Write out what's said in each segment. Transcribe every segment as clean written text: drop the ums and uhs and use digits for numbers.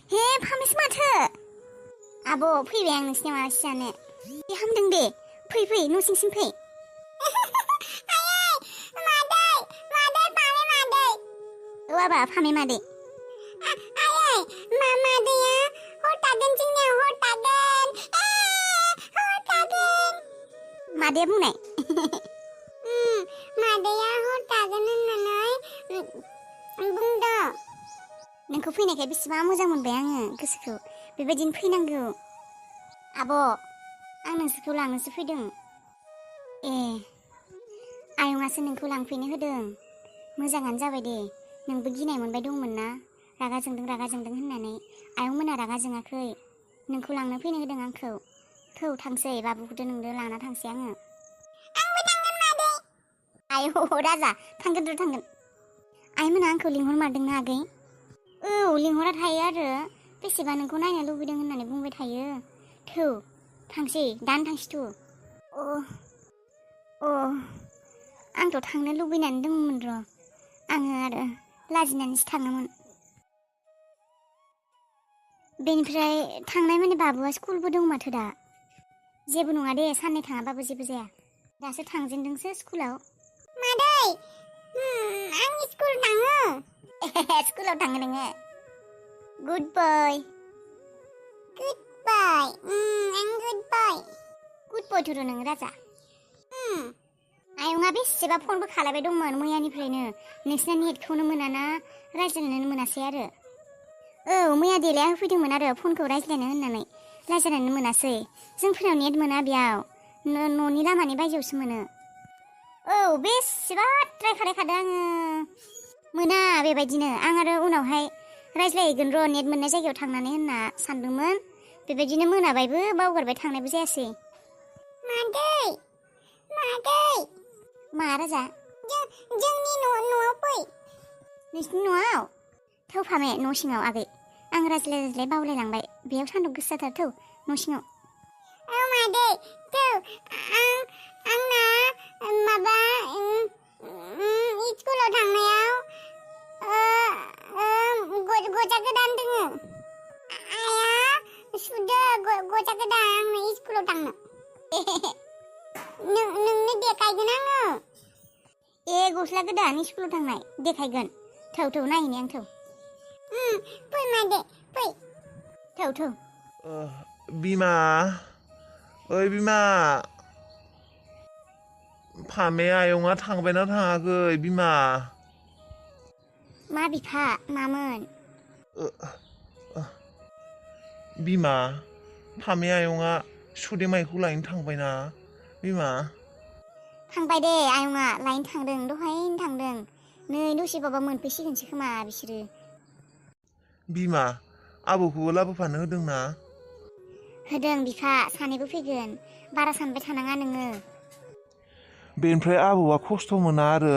हे फामेस माथो आब' फैबाय आं नोंसिनियाव आलासि जानो दे हामदों दे फै न' सिंसिम फै औ आबा फामे मादै मादैया हर थागोन जोंनियाव हर थागोन मादैया बुंनाय मादैया हर थागोन होननानै बुंदों नोंखौ फैनायखाय बेसेबां मोजां मोनबाय आङो गोसोखौ बेबायदिनो फैनांगौ आब' आं नोंसोरखौ लांनोसो फैदों ए आयंआसो नोंखौ लांफैनो होदों मोजाङानो जाबाय दे नोंबो गिनाय मोनबाय दंमोन ना रागा जोंदों होननानै आयंमोना रागा जोङाखै नोंखौ लांनो फैनो होदों आंखौ थौ थांसै बाबुखौथ' नोंनो लाना थांसै आङो आंबो थांगोन मादै आयौ राजा थांगोन आइमोना आंखौ लिंहरमारदोंना आगै औ लिंहरा थायो आरो बेसेबा नोंखौ नायनो लुबैदों होननानै बुंबाय थायो थौ थांसै दानो थांसै थौ अ आंथ' थांनो लुबैनानै दंमोन र' आङो आरो लाजिनानैसो थाङामोन बेनिफ्राय थांनाय माने बाबुआ स्कुलबो दं माथो दा जेबो नङा दे साननै थाङाबाबो जेबो जाया दासो थांजेनदोंसो स्कुलाव मादै आं स्कुल थाङो स्कुलाव थाङो नोङो गुड बय आं गुड बयथ' नों राजा आयंआ बेसेबा फनबो खालायबाय दंमोन मैयानिफ्रायनो नोंसिना नेटखौनो मोनाना रायज्लायनोनो मोनासै आरो औ मैया देलाया होफैदोंमोन आरो फनखौ रायज्लायनो होननानै रायज्लायनो मोनासै जोंफोरनाव नेट मोना बेयाव न'नि लामानि बायजोआवसो मोनो औ बेसेबा ट्राय खालायखादों आङो मोना बेबायदिनो आं आरो उनावहाय रायज्लायहैगोन र' नेट मोननाय जायगायाव थांनानै होनना सानदोंमोन बेबायदिनो मोनाबायबो बावगारबाय थांनायबो जायासै मादै मा राजा जोंनि न'आव फै नोंसिनि न'आव थौ फामे न' सिङाव आगै आं रायज्लाय बावलायलांबाय बेयाव सान्दुं गोसाथार थौ न' सिङाव औ मादै थौ आंना माबा स्कुलाव थांनायाव गजा गोदान दोङो आइया सुदो गजा गोदान आंनो स्कुलाव थांनो नोंनो देखायगोन आङो ए गस्ला गोदान स्कुलाव थांनाय देखायगोन थौ नायहैनि आं थौ फै मादै फै थौ बिमा ओइ बिमा फामे आयंआ थांबायना थाङाखै बिमा मा बिफा मामोन बिमा फामे आयंआ सुदेमाइखौ लायनो थांबायना बिमा थांबाय दे आयंआ लायनो थांदों दहायनो थांदों नै दसेबाबा मोनफैसिगोनसो खोमा बिसोरो बिमा आबौखौबो लाबोफानो होदोंना होदों बिफा सानैबो फैगोन बारा सानबाय थानाङा नोङो बेनिफ्राय आबौआ खस्थ' मोना आरो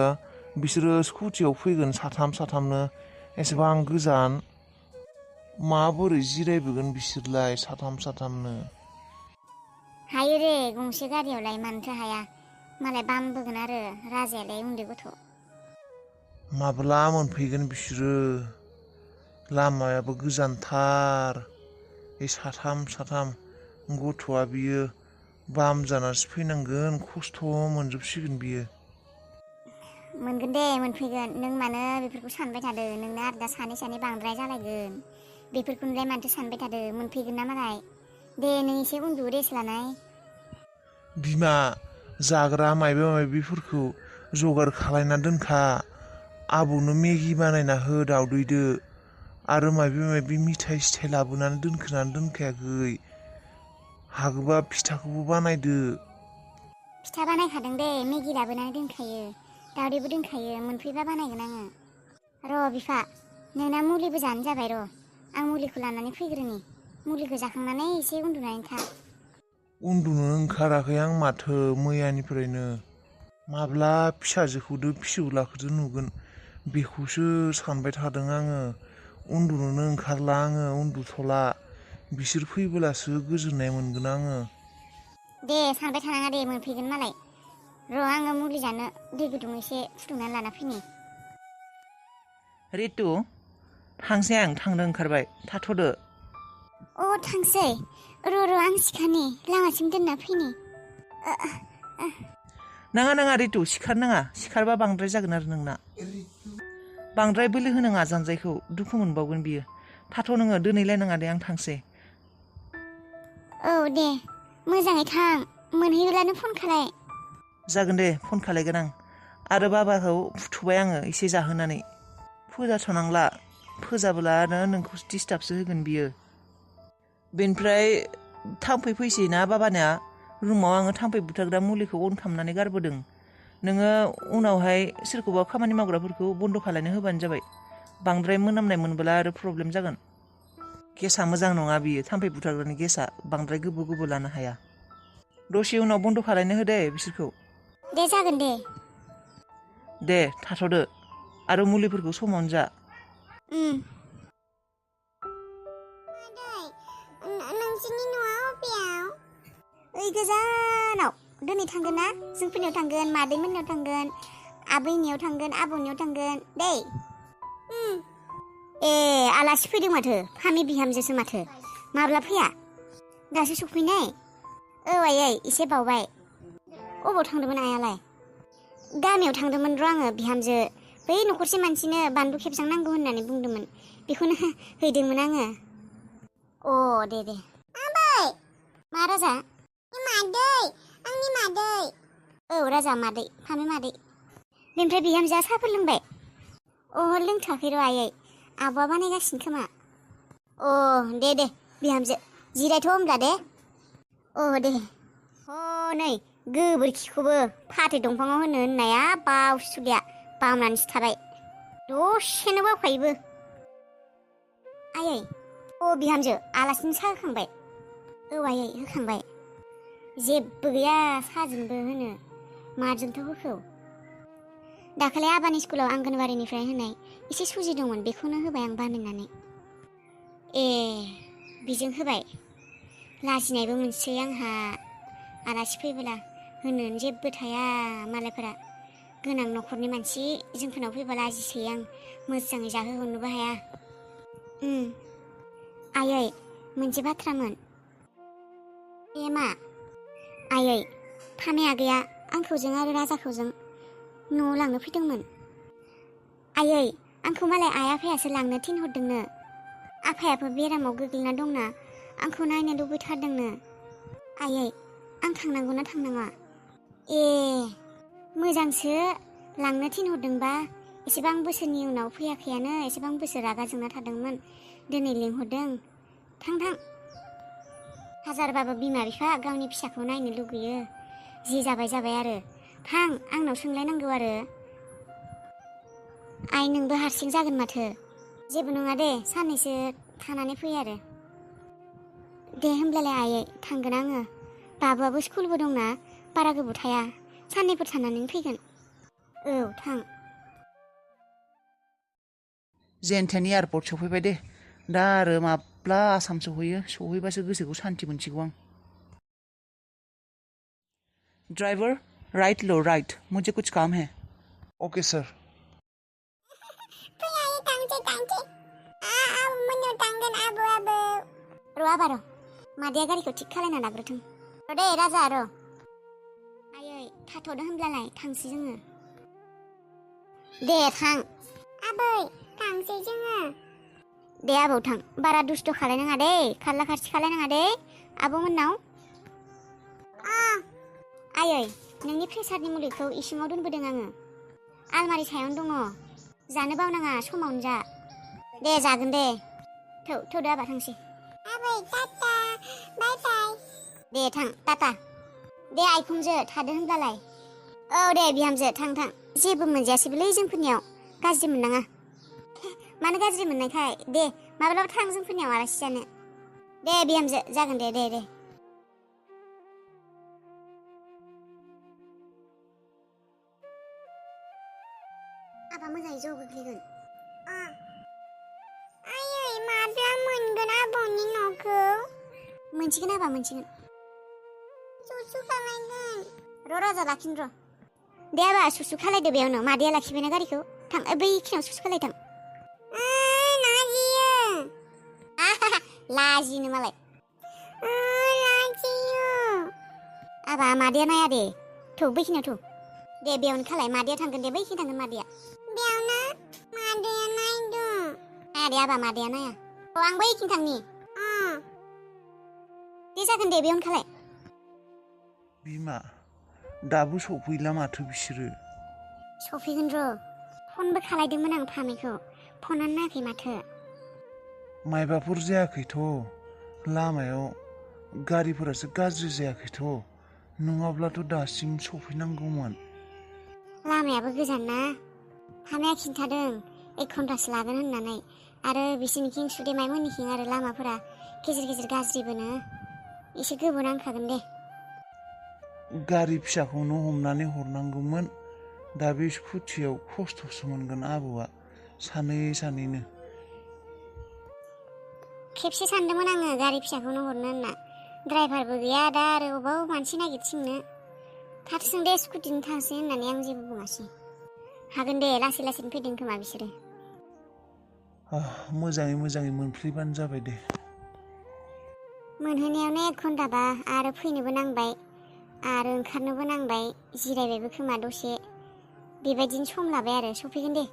बिसोरो स्कुटियाव फैगोन साथामनो एसेबां गोजान माबोरै जिरायबोगोन बिसोरलाय साथामनो हायो रे गंसे गारियावलाय मानोथो हाया मालाय बामबोगोन आरो राजायालाय उन्दै गथ' माब्ला मोनफैगोन बिसोरो लामायाबो गोजानथार बे साथाम गथ'आ बियो बाम जानासो फैनांगोन खस्थ' मोनजोबसिगोन बियो मोनगोन दे मोनफैगोन नों मानो बेफोरखौ सानबाय थादों नोंना आरो दा सानै बांद्राय जालायगोन बेफोरखौलाय मानोथो सानबाय थादों मोनफैगोन ना मालाय दे नों एसे उन्दु रेस्ट लानाय बिमा जाग्रा मायबाफोरखौ जगार खालायना दोनखा आबौनो मेगि बानायना हो दावदैदो आरो माबा मिथाइ सिथाइ लाबोनानै दोनखायाखै हागोबा फिथाखौबो बानायदो फिथा बानायखादों दे मेगि लाबोनानै दोनखायो दावदैबो दोनखायो मोनफैबा बानायगोन आङो र' बिफा नोंना मुलिबो जानो जाबाय र' आं मुलिखौ लानानै फैग्रोनि मुलिखौ जाखांनानै एसे उन्दुनानै था उन्दुनो ओंखाराखै आं माथो मैयानिफ्रायनो माब्ला फिसाजोखौदो फिसौलाखौदो नुगोन बेखौसो सानबाय थादों आङो उन्दुनोनो ओंखारला आङो उन्दुथ'ला बिसोर फैबोलासो गोजोननाय मोनगोन आङो दे सानबाय थानाङा दे मोनफैगोन मालाय र' आङो मुलि जानो दै गुदुं एसे फुदुंनानै लाना फैनि रितु थांसै आं थांनो ओंखारबाय थाथ'दो। अ थांसै र' आं सिखानि लामासिम दोनना फैनि। नाङा रितु सिखारनाङा सिखारबा बांद्राय जागोन आरो नोंना। बांद्राय बोलो होनाङा जानजायखौ दुखु मोनबावगोन बियो। थाथ' नोङो दोनैलायनाङा दे आं थांसै। औ दे मोजाङै थां मोनहैब्लानो फन खालाय। जागोन दे फन खालायगोन आं आरो बाबाखौ फुथुबाय आङो एसे जाहोनानै। फोजाथ'नांला फोजाब्ला आरो नोंखौ डिस्टार्बसो होगोन बियो। बेनिफ्राय थाम्फै फैसैना बाबानिया रुमाव आङो थाम्फै बुथारग्रा मुलिखौ अन खालामनानै गारबोदों। नोङो उनावहाय सोरखौबा खामानि मावग्राफोरखौ बन्द' खालायनो होबानो जाबाय। बांद्राय मोनामनाय मोनबोला आरो प्रब्लेम जागोन। गेसा मोजां नङा बियो थाम्फै बुथारग्रानि गेसा बांद्राय गोबाव लानो हाया। दसे उनाव बन्द' खालायनो हो दे बिसोरखौ। दे जागोन दे। दे थाथ'दो आरो मुलिफोरखौ समावनो जा। नोंसोरनि न'आ अबेयाव? ओइ गोजानाव दिनै थांगोन ना जोंफोरनियाव थांगोन मादैमोननियाव थांगोन आबैनियाव थांगोन आबौनियाव थांगोन दै। ए आलासि फैदों माथो फामि बिहामजोसो माथो माब्ला फैया? दासो सफैनाय? औ आयै एसे बावबाय। अबाव थांदोंमोन आयालाय? गामियाव थांदोंमोन र' आङो बिहामजो बै न'खरसे मानसिनो बानलु खेबजांनांगौ होननानै बुंदोंमोन बेखौनो हैदोंमोन आङो। अ दे आबै मा राजा? मादै आंनि मादै। औ राजा मादै फामि मादै। बेनिफ्राय बिहामजोआ साहाफोर लोंबाय? अ लोंथ'वाखै र' आयै आब'आ बानायगासिनो खोमा। अ दे बिहामजो जिरायथ' होमब्ला दे। अ दे। नै गोबोरखिखौबो फाथै दंफाङाव होनो होननाया बावसुलिया बामनानैसो थाबाय। दसेनो बावखायोबो। आयै अ बिहामजो आलासिनो साहा होखांबाय? औ आयै होखांबाय। जेबो गैया साहाजोंबो होनो माजोंथ' होखो? दाखालि आबानि स्कुलाव आंगनबारिनिफ्राय होनाय एसे सुजि दंमोन बेखौनो होबाय आं बानायनानै। ए बेजों होबाय? लाजिनायबो मोनसै आंहा आलासि फैबोला होनो जेबो थाया मालायफोरा गोनां न'खरनि मानसि जोंफोरनाव फैबा लाजिसोयो आं मोजाङै जाहोहरनोबो हाया। आयै मोनसे बाथ्रामोन। ए मा? आयै फामे आगैया आंखौजों आरो राजाखौजों न'आव लांनो फैदोंमोन। आयै आंखौ मालाय आइ आफायासो लांनो थिनहरदोंनो। आफायाबो बेरामाव गोग्लैना दंना आंखौ नायनो लुबैथारदोंनो। आयै आं थांनांगौ ना थांनाङा? ए मोजांसो लांनो थिनहरदोंबा एसेबां बोसोरनि उनाव फैयाखैयानो एसेबां बोसोर रागा जोंना थादोंमोन दिनै लिंहरदों थां। हाजारबाबो बिमा बिफा गावनि फिसाखौ नायनो लुगैयो। जि जाबाय आरो थां आंनाव सोंलायनांगौ आरो। आइ नोंबो हारसिं जागोन माथो? जेबो नङा दे साननैसो थानानै फै आरो। दे होमब्लालाय आयै थांगोन आङो। बाबुआबो स्कुलबो दंना बारा गोबाव थाया साननैफोर थानानै फैगोन। औ थां। जेनथेन एयारपर्ट सफैबाय दे दा आरो माब्ला आसाम सहैयो सहैबासो गोसोखौ सान्थि मोनसिगौ आं। ड्राइवर राइट लो राइट मुझे कुछ काम है। ओके सर। र' मादैया गारिखौ थिग खालायना लाग्रोथों। र' दे राजा र'। आयै थाथ'दो होनब्लालाय थांसै जोङो। दे थां। आबै थांसै जोङो। दे आबौ थां बारा दुस्थ' खालायनाङा दे खारला खारसि खालायनाङा दे आब'मोननाव। आयै नोंनि प्रेसारनि मुलिखौ इसिङाव दोनबोदों आङो आलमारि सायावनो दङ जानो बावनाङा समावनो जा। दे जागोन दे थौदो आबा थांसै। आबै टाटा बाय बाय। दे थां टाटा। दे आइखुनजो थादो होनब्लालाय। औ दे बिहामजो थां जेबो मोनजायासैबोलै जोंफोरनियाव गाज्रि मोननाङा। मानो गाज्रि मोननायखाय दे माब्लाबा थां जोंफोरनियाव आलासि जानो। दे बिहामजो जागोन दे। आबा मोजाङै ज' गोग्लैगोन। आयै माब्ला मोनगोन आबौनि न'खौ? मोनसिगोन आबा मोनसिगोन। सुसु खालायगोन। र' राजा लाखिनो र'। दे आबा सुसु खालायदो बेयावनो मादैया लाखिबायना गारिखौ थां बैखिनियाव सुसु खालायथां। ना लाजिनो मालाय लाजियो आबा मादैया नाया दे थौ बैखिनियाव थौ दे बेयावनो खालाय मादैया थांगोन दे बैखिनि थांगोन मादैया बेयावनो मादैया नायदों नाया दे आबा मादैया नाया आं बैखिनि थांनि दे जागोन दे बेयावनो खालाय बिमा दाबो सफैला माथो बिसोरो सफैगोन र' फनबो खालायदोंमोन आं फामेखौ फनानो नायाखै माथो मायबाफोर जायाखैथ' लामायाव गारिफोरासो गाज्रि जायाखैथ' नङाब्लाथ' दासिम सफैनांगौमोन लामायाबो गोजान ना फामेया खिन्थादों 1 घन्टासो लागोन होननानै आरो बिसोरनिथिं सुदेमाइमोननिथिं आरो लामाफोरा गेजेर गेजेर गाज्रिबोनो एसे गोबाव नांखागोन दे गारि फिसाखौनो हमनानै हरनांगौमोन दा बे स्कुटियाव खस्थ'सो मोनगोन आबौआ सानैनो खेबसे सानदोंमोन आङो गारि फिसाखौनो हरनो होनना ड्राइभारबो गैया दा आरो अबाव मानसि नागिरथिंनो थाथों दे स्कुटिजों थांसै होननानै आं जेबो बुङासै हागोन दे लासै लासैनो फैदों खोमा बिसोरो मोजाङै मोनफैबानो जाबाय दे मोनहैनायावनो 1 घन्टाबा आरो फैनोबो नांबाय आरो ओंखारनोबो नांबाय जिरायबायबो खोमा दसे बेबायदिनो सम लाबाय आरो सफैगोन दे